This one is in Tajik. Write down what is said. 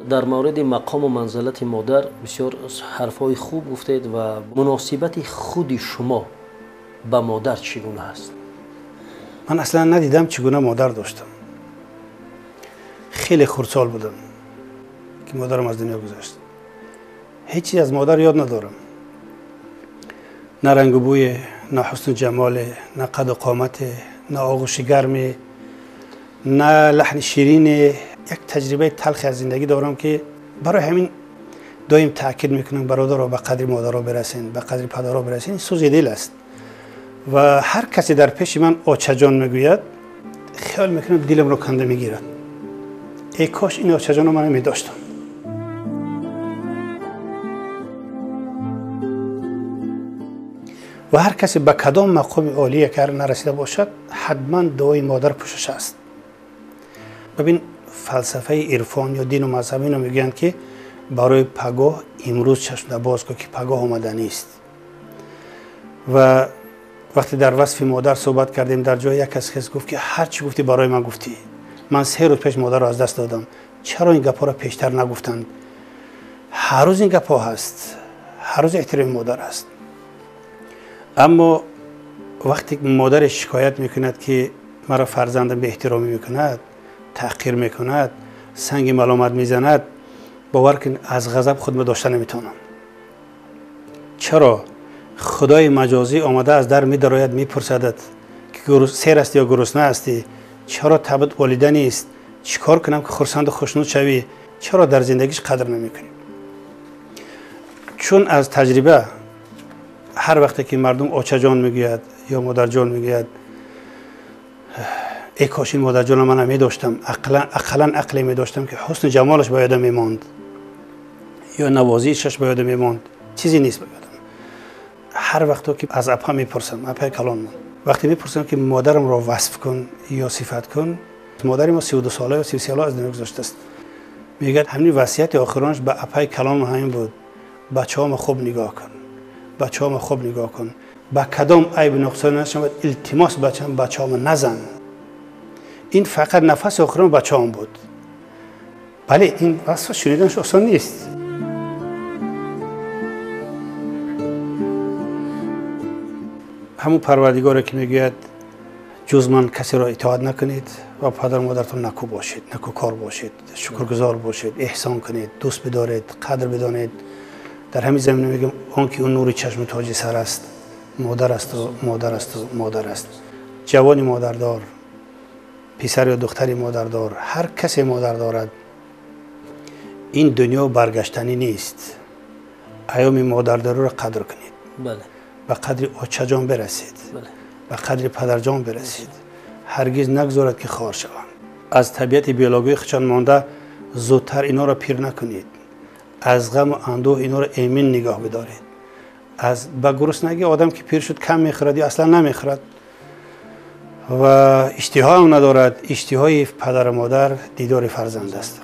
Дар мавриди мақому манзилати модар бисёр ҳарфҳои хуб гуфтед ва муносибати худи шумо ба модар чӣ гуна аст? Ман аслан надидам чӣ гуна модар доштам. Хеле хурдсол будам ки модарам аз дунё гузашт. Ҳеҷ чиз аз модар ёд надорам. На рангу бӯе, на ҳусну ҷамоле, на қаду қомате, на оғӯши гарме, на лаҳни ширине. Як таҷрибаи талхе аз зиндагӣ дорам ки барои ҳамин доим таъкид мекунам, бародаро, ба қадри модаро бирасен, ба қадри падаро бирасен. Сӯзи дил аст. Ва ҳар касе дар пеши ман очаҷон мегӯяд, хиёл мекунам дилимро канда мегирад. Эй кош ин очаҷонро ман медоштам. Ва ҳар касе ба кадом мақоми олие ки нарасида бошад, ҳатман дуои модар пӯшаш аст. Бибин, фалсафаи ирфон ё дину мазҳаб ино мегӯянд ки барои пагоҳ имрӯз чашмда боз кун, ки пагоҳ омаданист. Ва вақте дар васфи модар суҳбат кардем, дар ҷои як кас хес гуфт ки ҳар чӣ гуфтӣ барои ман гуфтӣ. Ман 3 рӯз пеш модарро аз даст додам. Чаро ин гапҳоро пештар нагуфтанд? Ҳар рӯз ин гапҳо ҳаст, ҳар рӯз эҳтироми модар аст. Аммо вақте модаре шикоят мекунад ки маро фарзандам беэҳтиромӣ мекунад, таҳқир мекунад, санги маломат мезанад, бовар кун аз ғазаб худро дошта наметавонам. Чаро? Худои маҷозӣ омада аз дар медарояд, мепурсадат ки сер астӣ ё гурусна ҳастӣ, чаро табъат волида нест, чӣ кор кунам ки хурсанду хушнуд шавӣ, чаро дар зиндагиш қадр намекунӣ? Чун аз таҷриба ҳар вақте ки мардум очаҷон мегӯяд ё модарҷон мегӯяд, эй кош ин модарҷонро ман медоштам, ақаллан ақле медоштам ки ҳусни ҷамолаш ба ёдам мемонд ё навозишаш ба ёдам мемонд, чизе нест ба ёдам. Ҳар вақто ки аз апа мепурсам, апаи калонмон, вақте мепурсам ки модарамро васф кун ё сифат кун, модари мо 32 сола ё 33 сола аз дунё гузаштааст, мегӯяд ҳамин васияти охиронаш ба апаи калонмон ҳамин буд: бачаҳомо хуб нигоҳ кун, бачаҳомо хуб нигоҳ кун, ба кадом айб нуқсон нашавад, илтимос бачам, бачаҳомо назан. Ин фақат нафаси охирон бачаҳом буд. Бале, ин васф шуниданаш осон нест. Ҳамун парвардигоре ки мегӯяд ҷуз ман касеро итоат накунед ва падару модаратон накӯ бошед, накӯкор бошед, шукргузор бошед, эҳсон кунед, дӯст бидоред, қадр бидонед. Дар ҳамин замина мегӯям он ки он нури чашму тоҷи сар аст, модар асту модар асту модар аст. Ҷавони модардор, писар ё духтари модардор, ҳар касе модар дорад, ин дунё баргаштанӣ нест. Айёми модардориро қадр кунед, ба қадри очаҷон бирасед, ба қадри падарҷон бирасед. Ҳаргиз нагзорад ки хор шаванд. Аз табиати биологии худшон монда зудтар инҳоро пир накунед. Аз ғаму андӯҳ инҳоро эмин нигоҳ бидоред. Аз ба гуруснагӣ одам ки пир шуд кам мехӯрад ё аслан намехӯрад ва иштиҳоам надорад. Иштиҳои падару модар дидори фарзанд аст.